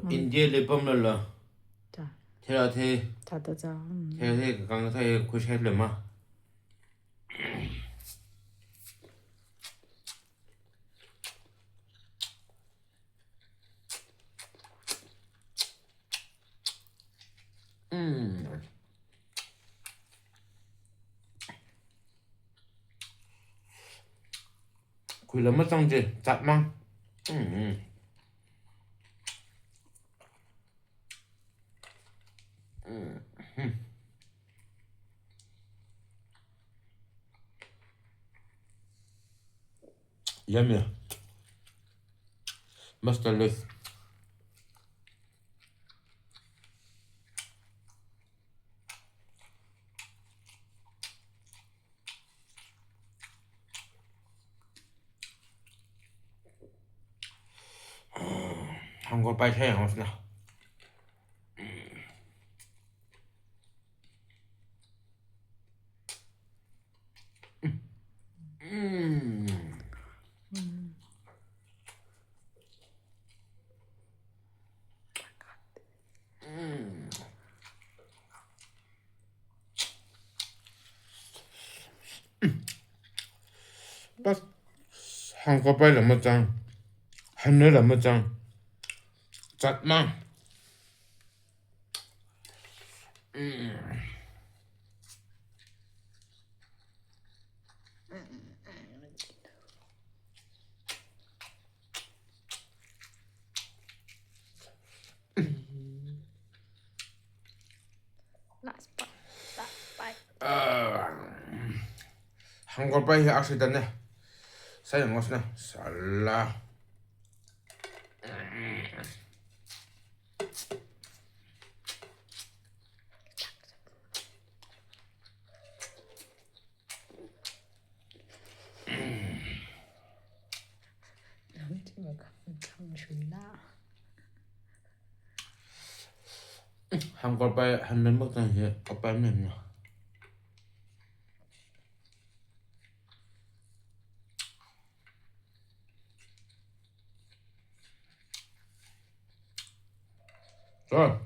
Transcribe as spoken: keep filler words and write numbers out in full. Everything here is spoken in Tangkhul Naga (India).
India li pamlala. Cha. Thera the. Cha ta cha. Mm. Thera the kakang thai khuishai lema. Mm. Khuila mazang je, zatmang. Mm. Mm. Yummy. Mustard leaf. Hangkorpai shai yanghaosana. Mm. Mm. Bas, hangkorpaila mazang, hannuila mazang, zatmang. Mm. Last bite, last bite. Ah, hangkorpai hi accident ne. Shai yanghaosana. Sala. Hangkorpai hannu mazang hi kapai mena. Sir,